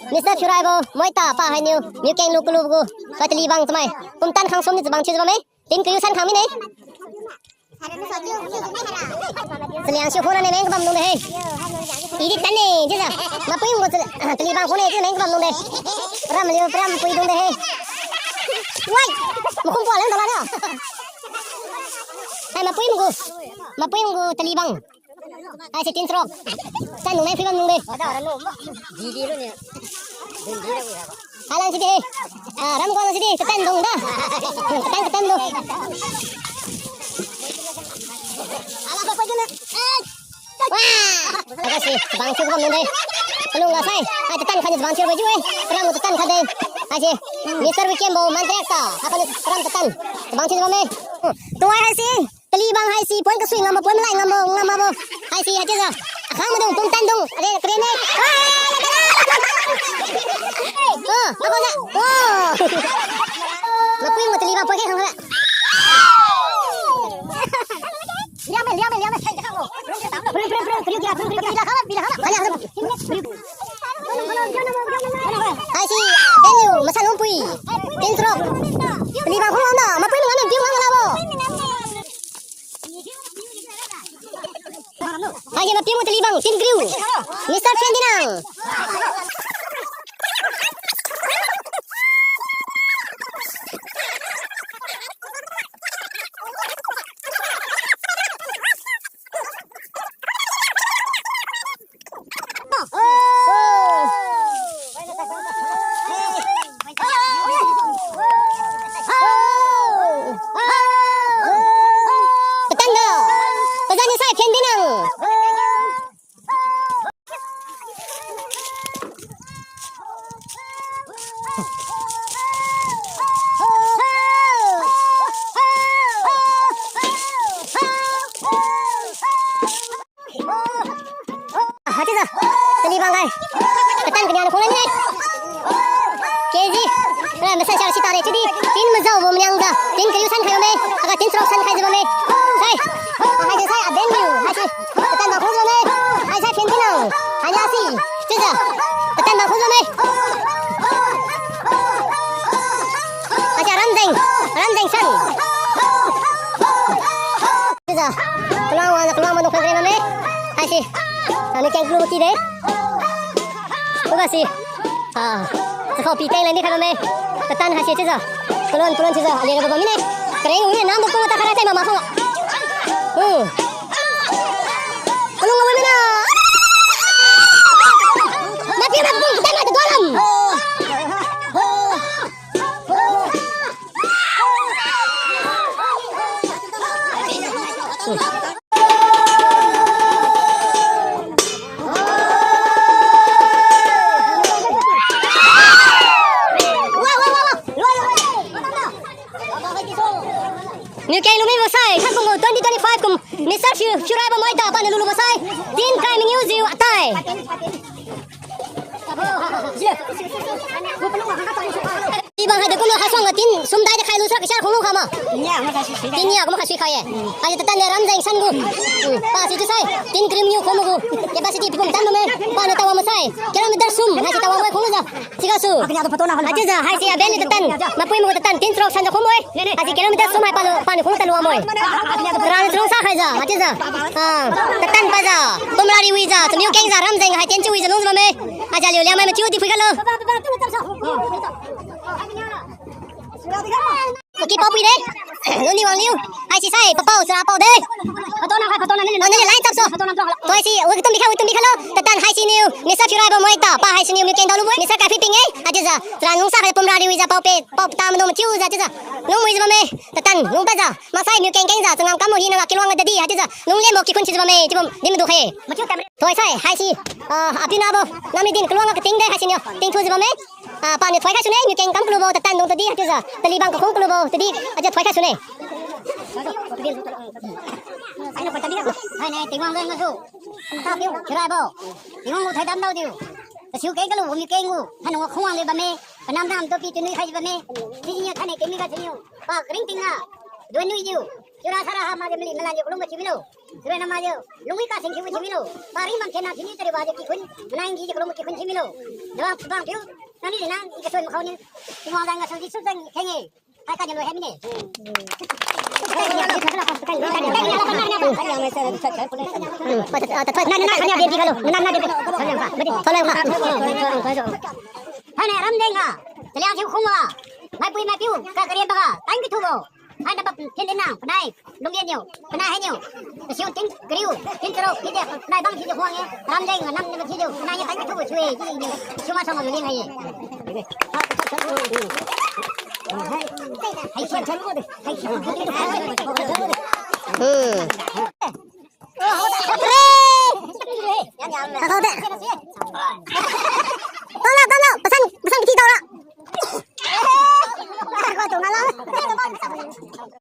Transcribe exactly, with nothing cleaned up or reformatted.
Mister Phiraibo, Moita, pa hainiu, Miukeng lu kalu gu, pa Talibang chamai. Pumtan khangsum ni chabang chiu bamme. Tin kariu san khang mine. Chaliang siu khuna ne meng kabam dung de he. Idi tan ne, chiujiu. Mapui magu chal-, Talibang khuna chiu meng kabam dung de. Ram liu, ram pui dung de he. Wai! Makhum pua leng dala ne. Hai mapui magu. Mapui magu Talibang. Haise tin charuk. Tan nung nai phui bam nung de. Alang sidi. Ah, ram ko alang sidi. Tatan dung da. Tatan, tatan dung. Wah! Haise, bang chiu bam nung de. Palung ga sai. Hai tatan khat ni bang chiu ba ju e. Ram tatan khat de. Haise. Mister Wikembo, Mantrek ta. Apa ni ram tatan. Bang chiu bam e. Tuai haise. Talibang haise, point kasui ngam bo, point malai ngam bo, ngam bo. Haise, haichiujiu. Akhang maidung, pumtan dung. Are, kare ne. Oh, ako na. Oh. Mapui magu Talibang point kai khang kha. Liame, liame, liame. Pring, pring, pring, pring, pring, pring, pring. Haise, Daniel, masa lungpui. Tin charuk. Talibang khong na, mapui magu na, piu ngang labo. Haise, mapiu magu Talibang, tin kariu. Mister Chen Dinang. Patanda. Pazan ni sai Chen Dinang. Hati sa, Talibang hai. Katan kania na khong ni. K G. Ra, masa char sita re, chidi. Tin mazao bo manyang za. Tin kariu san khai bamme. Aga tin charuk san khai jiu bamme. Sai. Haise sai, aben niu. Haise. Katan ba khong jiu bamme. Haise, Chen Dinang. Hanya si. Chiujiu. Katan ba khong jiu bamme. Haise, Ramjeng. Ramjeng san. Chiujiu, kaluang wangjiu kaluang maidung khai rem bamme. Haise, ah, Miukeng kalu ki de. Khuga si, ah, chakhao pi teng leng di khai bamme. Katan haise chiujiu. Kalon, kalon chiujiu. Aliu ra bam mine. Kareng wi nam dukung ta khara tai mama khong. Hmm. Kalung wi mina. Mapiu mapiu katan na dualam. Miukeng lumi bo sai, khat kum twenty twenty-five kum, Mister Shu-, Shuraibo Moita, paniu lulu bo sai, tin kai mangiu jiu atai. Ibang hai de kumlo khasuang ga tin sum dai de khai lu sura kasiar khong lu kha ma. Tin nia kumlo khasui khai ye. Hai tatan ne Ramjeng san gu. Hmm. Pa si tu sai. Tin krim niu khom gu. Capacity pikum tan ma me. Paniu tawa ma sai. Kilometer sum. Hai si tawa mai khong lu ja. Siga su. Achiujiu hai si aben ni tatan. Mapui magu tatan tin trok san ja khom oi. Hai si kilometer sum hai palo paniu khong talu amoi. Tara ni trong sa khai ja. Achiujiu. Ah. Tatan pa ja. Pumra ri wi ja. Chamiu keng ja Ramjeng hai tin chiu wi ja lung ja ma me. Aja liu liang mai machiu di phui kalo. Oki pao pui de. Luni wang liu. Hai si sai, papao, sira pao de. Photo na khai, photo na ni. Oh, ni line tap so. Photo na tong. Toi si, wi tum bi kha, wi tum bi kha lo. Tatan hai si niu. Mister Shuraibo Moita, pa hai si niu, Miukeng daolu bo. Mister Kaiphiping e. Achiujiu. Tara lung sa khai pumra ri wi ja pao pe, pao ta mano machiu ja chiujiu. Lung wi ja ma me. Tatan, lung pa ja. Maksai Miukeng keng ja, changam kam mo hina nga kiluang ga dadi, achiujiu. Lung lembo kikhun chiujiu ma me, chiubo, din madu khe. Toi sai, hai si, ah, apiu nabo, nami din kaluang ga kating de, hai si niu, tingthu jiu bamme. Ah, paniu thoi khai sune, Miukeng kam kalubo, tatan dung tadi, hai chiujiu, Talibang kakhung kalubo, tadi, aja thoi khai sune. Hai ne, Tingwang ga ngasu. Tapiu, Shuraibo. Tingwang gu thai dam dao diu. Kasiu keng kalu, Miukeng gu, hanung khung wang le bamme. Panam nam tu pi tu nui khai bamme. Siniu thane tingmi ga siniu. Pa kring ting a. Duan nui jiu. Chiura sara ha majiu mali malan jiu kalung ba thiu milo. Chiura na majiu. Lungwi ka sing thiu thiu milo. Pari mam thiu na thiu ni tari ba jiu kikhun. Manang gi jiu kalung ba kikhun thiu milo. Dawang bang piu. Nani di nang i kasui makhau ni. Tingwang dang kasui di sut dang kenge. Hai ka ni lo hai mine. Hmm. Hai na ram deng ha. Chaliang thiu khung ha. Maipui maipiu. Ka karian ba ha. Tang kithu bo. Hai nabak thin din nang, panai, lungyan niu, panai hai niu. Kasiu tin, kariu, tin taro, kide, panai bang thiujiu khuang ye. Ram deng, nam ni thiujiu, panai ye tan kathubo thiu-e, ji niu. Siu ma sang lu ling hai ye. Hai si. Hai si. Hmm. Kakau de.